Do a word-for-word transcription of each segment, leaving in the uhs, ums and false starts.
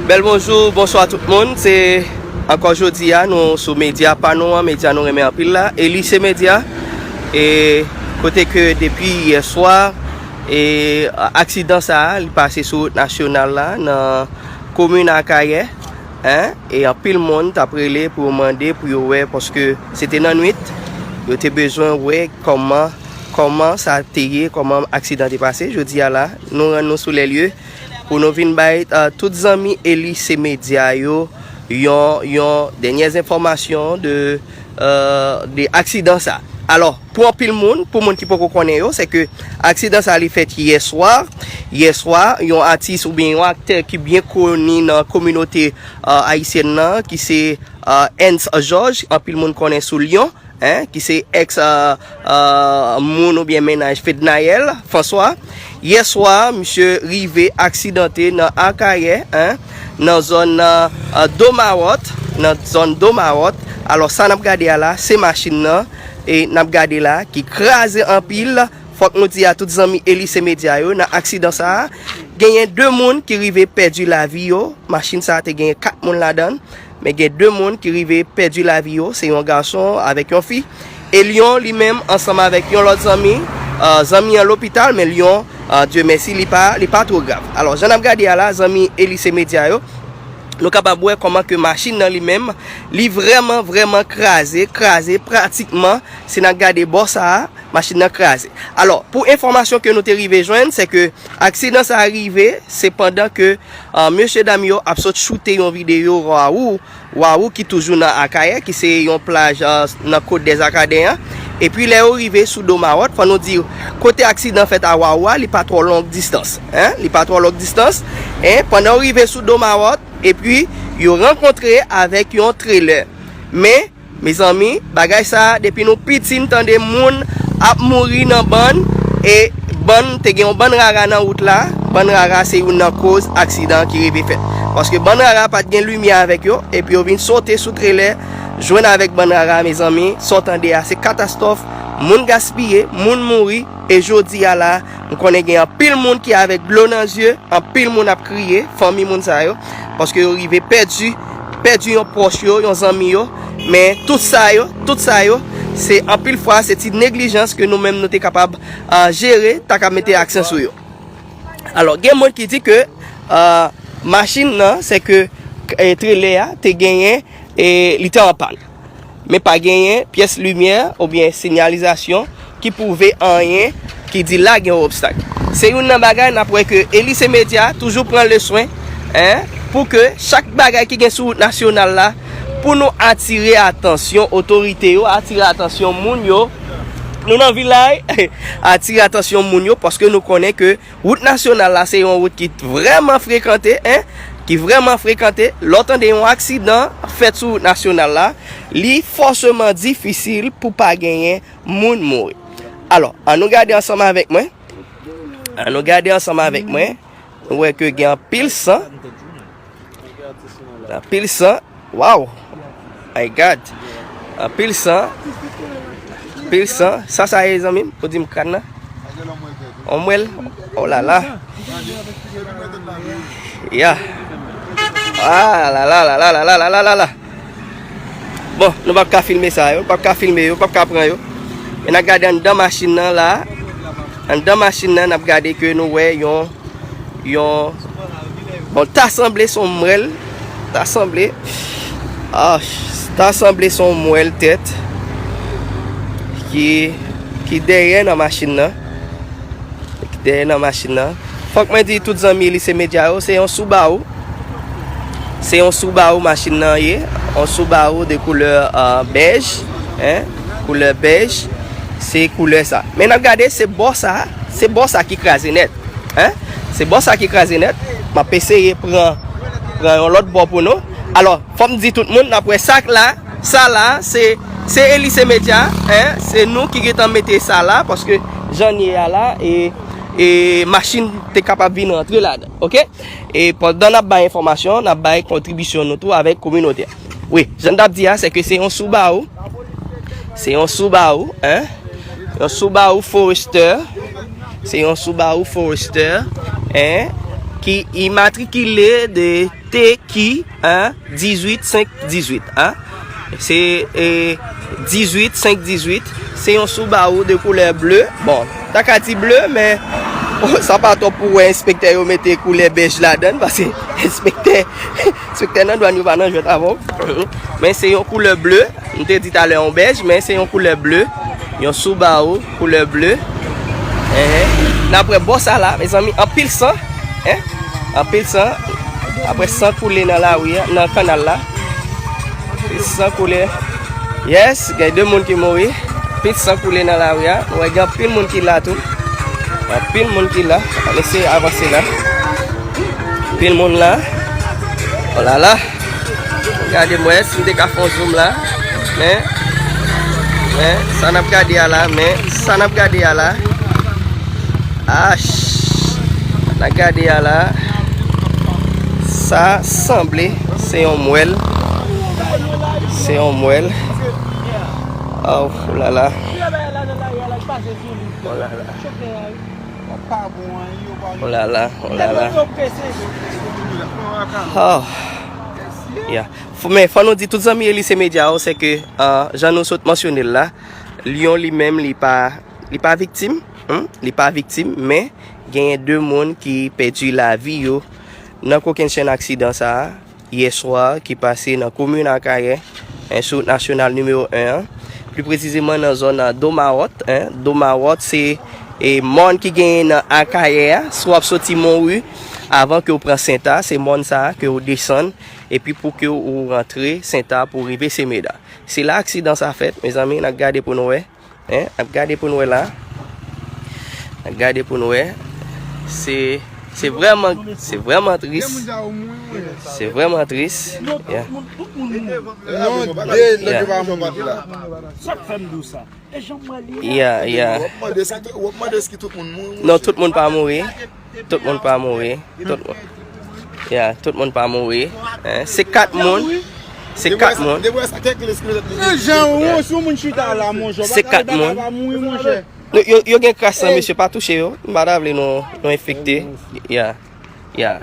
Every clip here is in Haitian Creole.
Bèl bonjou, bonswa tout moun. Se ankò jodi a, nou sou medya pa nou an, medya nou renmen anpil la, Elise Medya. E kote ke depi yè swa, e aksidan sa a, li pase sou wout nasyonal la, nan komin Akayè, en, e anpil moun t ap rele pou yo mande, pou yo wè, paske se te nan nwit, yo te bezwen wè kòman, kòman sa te ye, kòman aksidan te pase. Jodi a la, nou rann nou sou lè lye pou nou vin bay, euh, tout zanmi Elise Medya yo yon, yon dènyè enfòmasyon de, euh, de aksidan sa. Alò, pou anpil moun, pou moun ki poko konnen yo, se ke aksidan sa li fèt yè swa. Yè swa, yon atis oubyen yon aktè ki byen koni nan kominote, euh, ayisyèn nan, ki se, euh, Ernst Georges, anpil moun konnen sou Lyon, en, ki se ex, euh, euh, moun oubyen mennaj Fednaelle François. Yè swa, misye rive aksidante nan Akayè, en, nan zòn, euh, euh, Domawòt, nan zòn Domawòt. Alò, sa n ap gade a la, se machin nan, e n ap gade la, ki kraze anpil. Fòk nou di a tout zanmi Elise Medya yo, nan aksidan sa a, genyen de moun ki rive pèdi lavi yo. Machin sa a te genyen kat moun ladan l, men gen de moun ki rive pèdi lavi yo. Se yon gason avèk yon fi. E Lyon li menm ansanm avèk yon lòt zanmi, euh, zanmi an lopital, men Lyon, euh, Dye mèsi, li pa, li pa twò grav. Alò, jan n ap gade a la, zanmi Elise Medya yo, nou kapab wè kòman ke machin nan li menm, li vrèman, vrèman kraze, kraze pratikman, si n ap gade bò sa a, machin nan kraze. Alò, pou enfòmasyon ke nou te rive jwenn, se ke aksidan sa a rive, se pandan ke, euh, mesye dam yo ap sot choute yon videyo Wawou, Wawou ki toujou nan Akayè, ki se yon plaj, euh, nan Côte des Acadiens an. Epi lè yo rive sou Domawòt, fò nou di, kote aksidan fèt a Wawou a, li pa twò long distans, en, li pa twò long distans, en, pandan yo rive sou Domawòt, epi yo rankontre avèk yon trelè. Men, mezanmi, bagay sa a, depi nou piti, n tande moun ap mouri nan bann, e bann, te gen yon bann rara nan wout la. Bann rara se youn nan koz aksidan ki rive fèt. Paske bann rara pa t gen limyè avèk yo, epi yo vin sote sou trelè, jwenn avèk bann rara, mezanmi, sa w tande a, se katastwòf, moun gaspiye, moun mouri, e jodi a la, m konnen gen anpil moun ki avèk dlo nan zye, anpil moun ap kriye, fanmi moun sa yo, paske yo rive pèdi, pèdi yon pwòch yo, yon zanmi yo, men tout sa yo, tout sa yo, se anpil fwa, se ti neglijans ke nou menm nou te kapab, euh, jere, ta ka mete aksyon sou yo. Alò, gen moun ki di ke, euh, machin nan, se ke, e, trelè a te genyen, e li te an pàn. Men pa genyen pyès limyè oubyen sinyalizasyon ki pwouve anyen ki di la gen yon obstak. Se youn nan bagay n ap wè ke Elise Medya toujou pran leswen, en, pou ke chak bagay ki gen sou wout nasyonal la, pou nou atire atansyon otorite yo, atire atansyon moun yo, nou nan vilaj, atire atansyon moun yo, paske nou konnen ke wout nasyonal la, se yon wout ki vrèman frekante, en, ki vrèman frekante. Lè w tande yon aksidan fèt sou wout nasyonal la, li fòseman difisil pou pa genyen moun mouri. Alò, ann nou gade ansanm avèk mwen. Ann nou gade ansanm avèk mwen. Nou wè ke gen anpil san. Anpil san. Wow! My God! Anpil san. Anpil san. Sa, sa ye, zanmi m? Ou di m kàn nan? Onmwèl? Oh la la. Ya. Ah la la la la la la la la la. Bon, nou p ap ka filme sa yo, nou p ap ka filme yo, nou p ap ka pran yo. Men n ap gade anndan machin nan la. Anndan machin nan, n ap gade ke nou wè yon, yon, bon, ta sanble se yon mwèl, ta sanble, ah, ta sanble se yon mwèl tèt ki, ki dèyè nan machin nan. Ki dèyè nan machin nan. Fòk mwen di tout zanmi Elise Medya yo, se yon Subaru. Se yon Subaru machin nan ye. Yon Subaru de koulè, euh, bèj. En? Koulè bèj. Se koulè sa. Men n ap gade, se bò sa. Se bò sa ki kraze nèt. En? Se bò sa ki kraze nèt. M ap eseye pran, pran yon lòt bò pou nou. Alò, fò m di tout moun, n ap wè sa k la. Sa la, se, se Elise Medya, en, se nou ki gentan mete sa la, paske jan l ye a la, e, e machin te kapab vin rantre ladan, oke? E pandan n ap bay enfòmasyon, n ap bay kontribisyon nou tou avèk kominote a. Wi, jan n t ap di a, se ke se yon Subaru, se yon Subaru, en, yon Subaru Forester, se yon Subaru Forester, en, ki imatrikile de T Q, en, dizuit senk dizuit, en. Se, e, dizuit senk dizuit. Se yon Subaru de koulè ble. Bon, ta ka di ble, men sa pa twòp pou wè enspektè yo mete koulè bèj ladan l, paske enspektè, enspektè nan dwàn yo pa nan jwèt avè w. Men se yon koulè ble. M te di talè yon bèj, men se yon koulè ble. Yon Subaru koulè ble. Enhen. N ap wè bò sa la, mezanmi, anpil san. En? Anpil san. Apre san koule nan lari a, nan kanal la. Anpil san koule. Yes, gen de moun ki mouri. Anpil san koule nan lari a. Nou wè gen anpil moun ki la tou. Anpil moun ki la. Ann eseye avanse la. Anpil moun la. Oh la la. Gade m wè si m te ka fè yon zoom la. Men, men, sa n ap gade a la, men, sa n ap gade a la. Ach, sa n ap gade a la. Sa sanble se yon mwèl. Se yon mwèl. Oh, oh la la. Oh la la. Oh la la, oh la la. Oh. Yeah. F-, men fò nou di tout zanmi Elise Media yo, se ke, ah, jan nou sot mansyone l la, Lyon li menm li pa, li pa viktim, hmm? Li pa viktim, men genyen de moun ki pèdi lavi yo nan kokennchenn aksidan sa a yè swa ki pase nan komin Akayè, en, sou wout nasyonal nimewo en an, pli presizeman nan zòn, a, Domawòt, en. Domawòt se, e, mòn ki genyen nan Akayè a, si w ap soti Monwi, avan ke w pran Senta, se mòn sa a ke w desann, epi pou ke w rantre Senta pou w rive Semeda. Se la aksidan sa fèt, mezanmi, n ap gade pou nou wè. En, n ap gade pou n wè la. N ap gade pou n wè. Se, se vrèman, se vrèman tris. Se vrèman tris. Yeah. Non, de, non, yeah. Sa k fè m di w sa? E jan m wè li a. Yeah, yeah. W ap mande si, w ap mande si tout moun mouri, non, monchè. Tout moun pa mouri. Tout moun pa mouri. Tout moun. Ya, tout moun pa mouri. En, se kat moun. Se kat moun. Depi w wè sa, kèk lespri lòt li. E jan ou, si yon moun chita la, monchè, se kat moun. Pa mouri, monchè. Yo, yo, yo gen kras lan, mesye, pa touche yo. M pa ta vle nou, nou enfekte. Ya. Ya.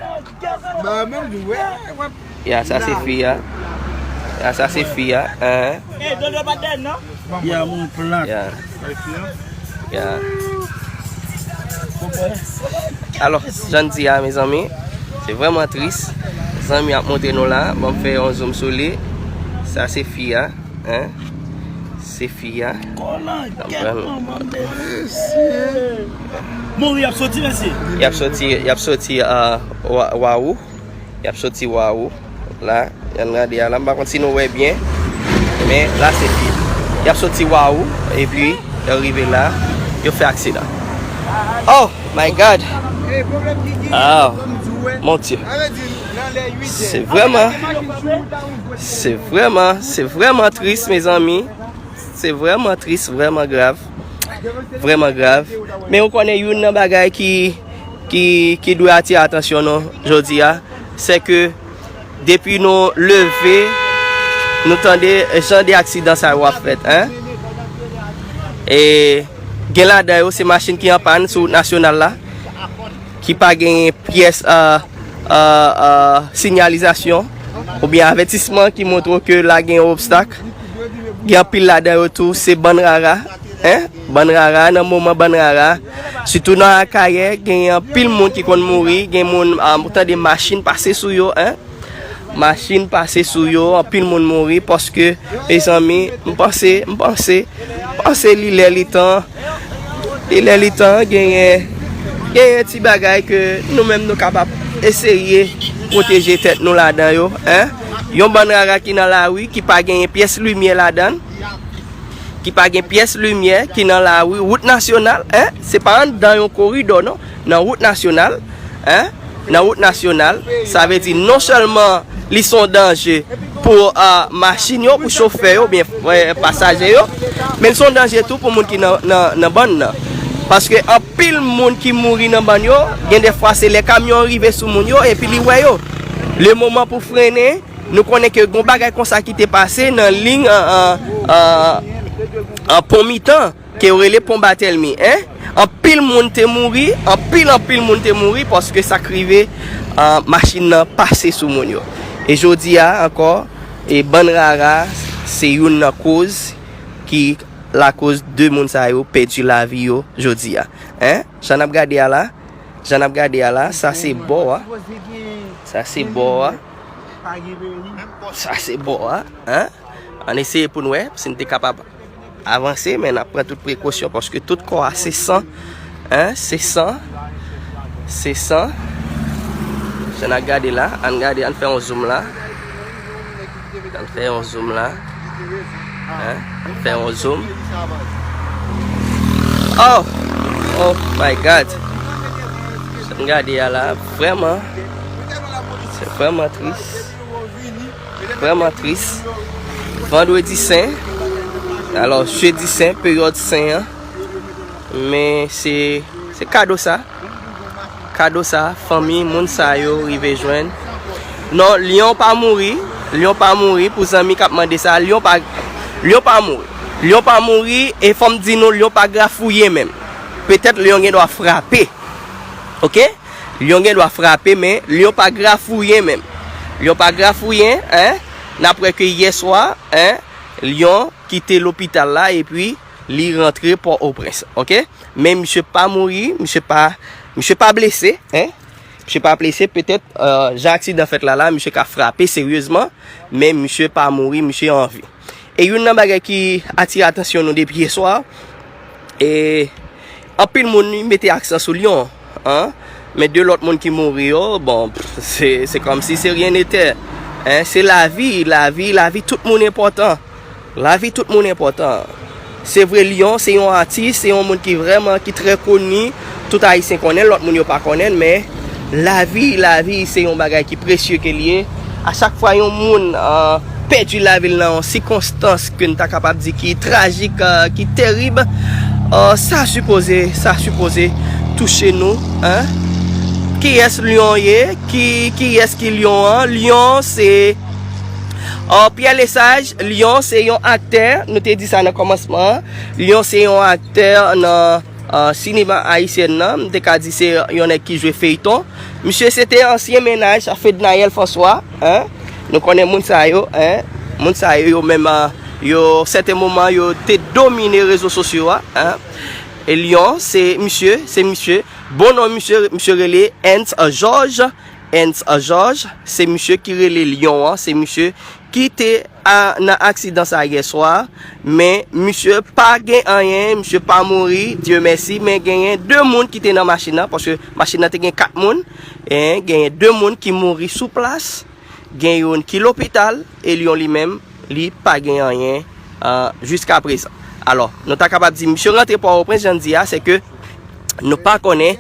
Ba, menm di, wè, wè. Ya, sa se fi a. Ya, sa se fi a. En. Ey, Dodo pa dèyè, non? Ya, mon plat. Ya. Ya. Alò, jan n di a, mezanmi, se vrèman tris. Zanmi ap montre nou la. Ban m fè yon zoom sou li. Sa se fi a. En? Se fi a. Kolangyèt, manman, mesye. Mouri, y ap soti, mesye. Y ap soti, y ap soti, a, Wa-, Wawou. Y ap soti Wawou. La, y ap gade a la. M pa konn si nou wè byen. Men la, se fi. Y ap soti Wawou. Epi, yo rive la. Yo fè aksidan. Oh my God! Oh, mon Dieu. Se vrèman, se vrèman, se vrèman tris, mezanmi. Se vrèman tris, vrèman grav. Vrèman grav. Men ou konnen youn nan bagay ki, ki, ki dwe atire atansyon nou jodi a, se ke depi nou leve, nou tande jan de aksidan sa yo ap fèt, en. E gen ladan yo, se machin ki an pàn sou wout nasyonal la, ki pa genyen pyès, a, a, a, sinyalizasyon oubyen avètisman ki montre w ke la gen yon obstak. Gen anpil ladan yo tou, se bann rara, en, bann rara, nan moman bann rara. Sitou nan Akayè, gen anpil moun ki konn mouri, gen moun, a, ou tande machin pase sou yo, en. Machin pase sou yo, anpil moun mouri, paske, mezanmi, m panse, m panse, m panse li lè li tan, li lè li tan, genyen, genyen ti bagay ke nou menm nou kapab eseye pwoteje tèt nou ladan yo, en. Yon bann rara ki nan lari, ki pa genyen pyès limyè ladan l, ki pa gen pyès limyè, ki nan lari, wout nasyonal, en, se pa anndan yon koridò, non, nan wout nasyonal, en, nan wout nasyonal, sa vle di non sèlman li se yon danje pou, a, machin yo, pou chofè yo, oubyen, e, pasaje yo, men li se yon danje tou pou moun ki nan, nan, nan bann nan. Paske anpil moun ki mouri nan bann yo, gen de fwa se lè kamyon an rive sou moun yo, epi li wè yo. Le moman pou frennen, nou konnen ke gon bagay konsa ki te pase nan liy an, an, an, an pon mitan, ke yo rele pon Batèlmi, en? Anpil moun te mouri, anpil, anpil moun te mouri paske sa k rive, ah, machin nan pase sou moun yo. E jodi a ankò, e bann rara, se youn nan koz ki lakoz de moun sa yo pèdi lavi yo jodi a. Hein? Jan n ap gade a la, jan n ap gade a la, sa se bò a. Sa se bò a. Sa se bò a. Hein? Ann eseye pou n wè si n te kapab avanse, men n ap pran tout prekosyon paske tout kò a se san. Hein? Se san. Se san. Jan n ap gade la, ann gade, ann fè yon zoom la. Ann fè yon zoom la. Hein? Ann fè yon zoom. Oh! Oh my God! Jan n gade a la, vrèman, se vrèman tris. Vrèman tris. Vandredi sen. Alò, jedi sen, peryòd sen an. Men se, se kado sa. Kado sa, fanmi, moun sa yo rive jwenn. Non, Lyon pa mouri. Lyon pa mouri. Pou zanmi k ap mande sa, Lyon pa, Lyon pa mouri. Lyon pa mouri, e fò m di nou, Lyon pa grafouye menm. Petèt Lyon gen dwa frape. Oke? Lyon gen dwa frape, men Lyon pa grafouye menm. Lyon pa grafouye, en. N ap wè ke yè swa, en, Lyon kite lopital la, epi li rantre Pòtoprens, oke? Men misye pa mouri, misye pa, misye pa blese, en. Misye pa blese, petèt, euh, jan aksidan fèt la, la, misye ka frape seryezman, men misye pa mouri, misye an vi. E youn nan bagay ki atire atansyon nou depi yè swa, e anpil moun mete aksan sou Lyon, en. Men de lòt moun ki mouri yo, bon, pff, se, se kòmsi se ryen netè. En, se lavi, lavi, lavi tout moun enpòtan. Lavi tout moun enpòtan. Se vre, Lyon se yon atis, se yon moun ki vrèman, ki trè koni. Tout Ayisyen konnen l, lòt moun yo pa konnen l, men lavi, lavi se yon bagay ki presye ke l ye. A chak fwa yon moun, euh, pèdi lavi l nan yon sikonstans ke n ta kapab di ki trajik, euh, ki terib, euh, sa sipoze, sa sipoze touche nou, en. Kiyès Lyon ye? Ki, kiyès ki Lyon an? Lyon se, euh, Pierre Lesage, Lyon se yon aktè, nou te di sa nan kòmansman an. Lyon se yon aktè nan, euh, sinema ayisyèn nan. M te ka di se yon nèg ki jwe feyton. Misye se te ansyen mennaj a Fednaelle François, en. Nou konnen moun sa yo, en. Moun sa yo, yo menm, euh, yo, sèten moman, yo te domine rezo sosyo a, en. E Lyon, se misye, se misye. Bon non misye, misye rele Ernst Georges. Ernst Georges, se misye ki rele Lyon an, se misye ki te a, nan aksidan sa yè swa, men misye pa gen anyen, misye pa mouri, Dye mèsi, men genyen de moun ki te nan machin nan, paske machin nan te gen kat moun, en, genyen de moun ki mouri sou plas, gen youn ki lopital, e Lyon li menm, li pa gen anyen, euh, jiska prezan. Alò, nou ta kapab di, misye rantre Pòtoprens, jan n di a, se ke nou pa konnen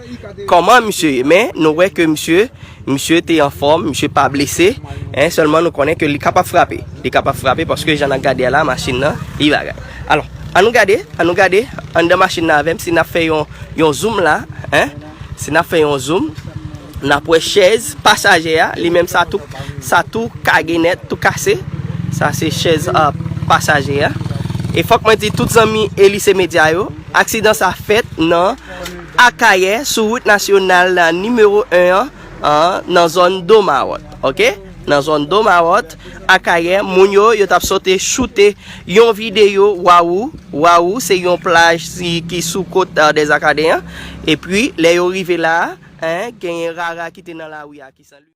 kòman misye ye, men nou wè ke misye, misye te anfòm, misye pa blese, en, sèlman nou konnen ke li kapab frape. Li kapab frape paske jan n ap gade a la, machin nan, li bagay. Alò, ann nou gade, ann nou gade anndan machin nan avè m, si n ap fè yon, yon zoom la, en, si n ap fè yon zoom, n ap wè chèz pasaje a, li menm sa tou, sa tou kage nèt, tou kase. Sa se chèz, euh, pasaje a. E fòk mwen di tout zanmi Elise Medya yo, aksidan sa fèt nan Akayè, sou wout nasyonal nimewo en an, an, nan zòn Domawòt, oke? Nan zòn Domawòt, Akayè, moun yo, yo t ap sote choute yon videyo Wawou. Wawou, se yon plaj si, ki sou kot, euh, des Acadiens. Epi, lè yo rive la, en, genyen rara ki te nan lari a ki san